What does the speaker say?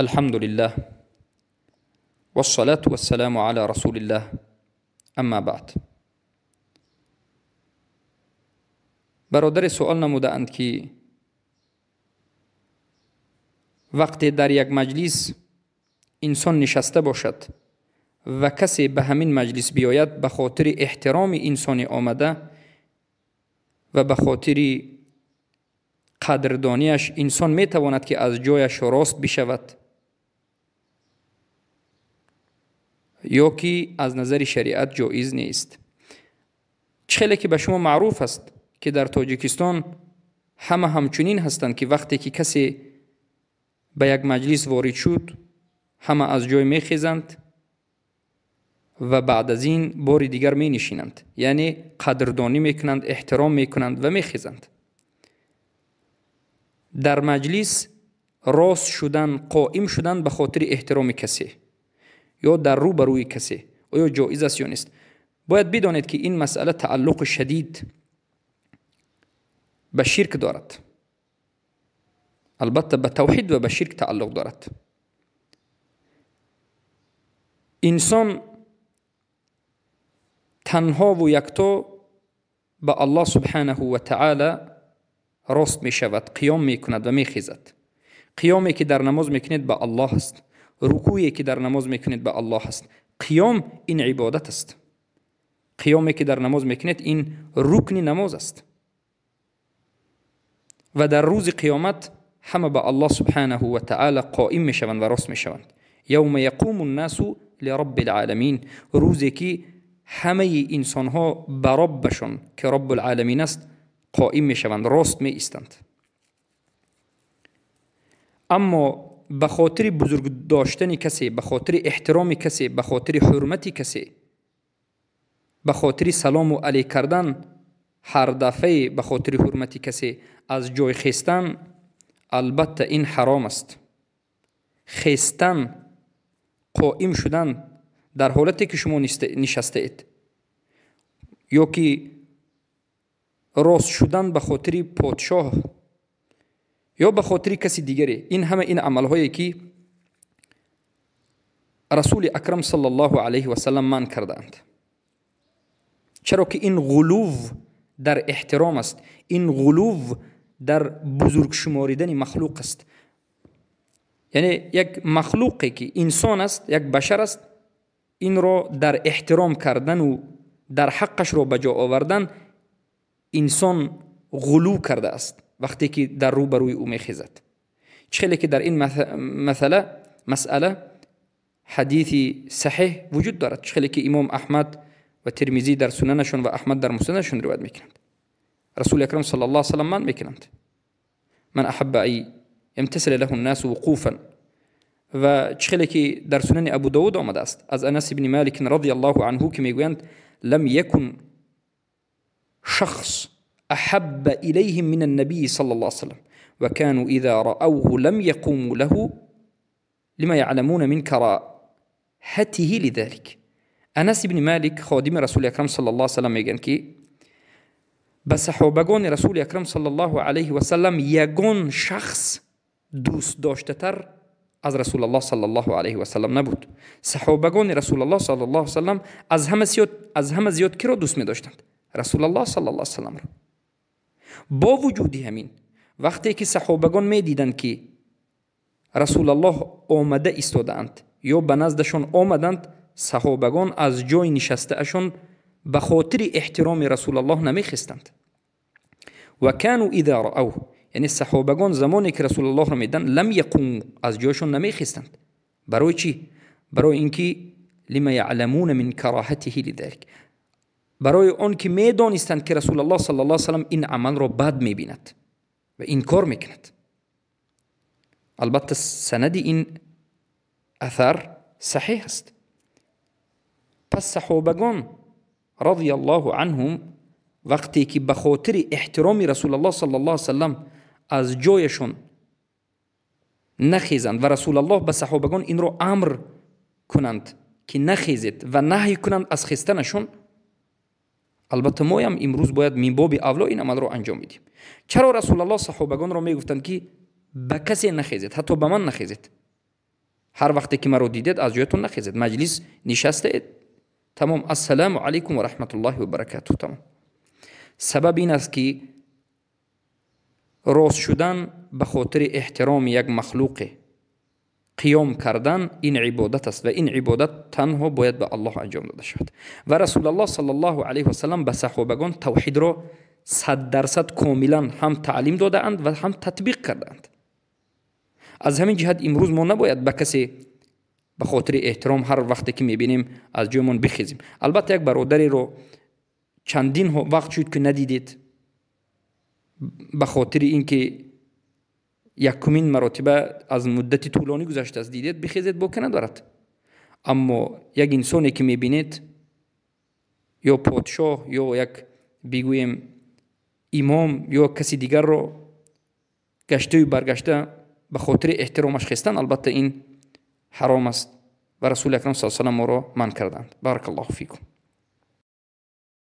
الحمد لله والصلاة والسلام على رسول الله اما بعد. برادر سؤال نمودند که وقتی در یک مجلس انسان نشسته باشد و کسی به همین مجلس بیاید، به خاطر احترام انسانی آمده و به خاطر قدردانیش انسان میتواند که از جایش راست بشود یا که از نظر شریعت جایز نیست. چه که به شما معروف است که در تاجیکستان همه همچنین هستند که وقتی که کسی به یک مجلس وارد شد همه از جای میخیزند و بعد از این بار دیگر می نشینند، یعنی قدردانی میکنند، احترام میکنند و میخیزند. در مجلس راست شدن، قائم شدن به خاطر احترام کسی یا در رو بروی کسی آیا جایز است یا نیست؟ باید بدانید که این مسئله تعلق شدید به شرک دارد، البته به توحید و به شرک تعلق دارد. انسان تنها و یکتا به الله سبحانه و تعالی راست می شود، قیام می کند و می خیزد. قیامی که در نماز می کنید به الله است، رکوعی که در نماز می کنید به الله است. قیام این عبادت است، قیامی که در نماز می کنید این رکن نماز است و در روز قیامت همه به الله سبحانه و تعالی قائم می شوند و راست می شوند. یوم یقوم الناس لرب العالمین، روزی که همه انسان ها به ربشان که رب العالمین است قائم می شوند، راست می ایستند. اما به خاطر بزرگ داشتن کسی، به خاطر احترام کسی، به خاطر حرمت کسی، به خاطر سلام و علیک کردن هر دفعه به خاطر حرمت کسی از جای خیستن، البته این حرام است. خیستن، قائم شدن در حالتی که شما نشسته اید یا که راست شدن به خاطر پادشاه یا به خاطر کسی دیگری، این همه این عملهایی که رسول اکرم صلی الله علیه و سلم من کردند، چرا که این غلو در احترام است، این غلو در بزرگ شماریدن مخلوق است. یعنی یک مخلوقی که انسان است، یک بشر است، این را در احترام کردن و در حقش را به جا آوردن انسان غلو کرده است وقتی که در روبروی او میخیزد. چه که در این مسئله حدیث صحیح وجود دارد، چه که امام احمد و ترمذی در سننشون و احمد در مسندشون روایت میکنند. رسول اکرم صلی الله علیه و سلم من میکنند من احب ای يمتثل له الناس وقوفا. و چه که در سنن ابو داود آمده است از انس بن مالک رضی الله عنه که میگویند لم يكن شخص أحب إليهم من النبي صلى الله عليه وسلم وكانوا إذا رأوه لم يقوموا له لما يعلمون من كراهته لذلك. انس بن مالک خادم رسول اکرم صلی الله علیه و سلم میگن که به صحابگان رسول اکرم صلی الله علیه و سلم یگان شخص دوست داشته تر از رسول الله صلی الله علیه و سلم نبود. صحابگان رسول الله صلی الله علیه و سلم از همه زیاد کی را دوست می داشتند؟ رسول الله صلی الله علیه و سلم را. با وجود همین وقتی که صحابگان می دیدند که رسول الله آمده ایستادند یا به نزدشان آمدند، صحابگان از جای نشسته اشان به خاطر احترام رسول الله نمیخستند. و كانوا اذا رأوه، یعنی صحابگان زمانی که رسول الله را میدن لم یقوموا، از جایشون نمیخستند. برای چی؟ برای اینکه لما یعلمون من کراهته لذلك، برای آن که میدانستند که رسول الله صلی الله علیه و سلم این عمل را بد میبیند و انکار میکند. البته سند این اثر صحیح است. پس صحابگان رضی الله عنهم وقتی که به خاطر احترام رسول الله صلی الله علیه و سلم از جایشون نخیزند و رسول الله به صحابگان این را امر کنند که نخیزید و نهی کنند از خیستنشون، البته ما هم امروز باید من باب اولا این عمل را انجام بدیم. چرا رسول الله صحابگان را میگفتند که به کسی نخیزید، حتی به من نخیزید؟ Ҳар вақте ки маро дидед, аз ҷоятон нахезед. Маҷлис нишастаед, тамом, ассалому алайкум ва раҳматуллоҳи ва баракатуҳ, тамом. Сабаб ин аст, ки рост шудан ба хотири эҳтироми як махлуқе қиём кардан ин ибодат аст ва ин ибодат танҳо бояд ба Аллоҳ анҷом дода шавад. Ва Расулуллоҳ саллаллоҳу алайҳи васаллам ба саҳобагон тавҳидро 100% комилан ҳам таълим додаанд ва ҳам татбиқ кардаанд. Аз ҳамин ҷиҳат имрӯз мо набояд ба касе ба хотири эҳтиром ҳар вақте ки мебинем, аз ҷоймон бихезем. Албатта, як бародареро чандин вақт шуд, ки надидед, ба хотири ин ки якумин маротиба аз муддати тӯлонӣ гузаштааст дидед, бихезед, боке надорад. Аммо як инсоне ки мебинед, ё подшоҳ, ё як, бигӯем, имом, ё каси дигарро гаштаю баргашта ба хотири эҳтиромаш хестан, албатта, ин ҳаром аст ва Расули Акрам с.а. моро манъ карданд. Баракаллоҳу фикум.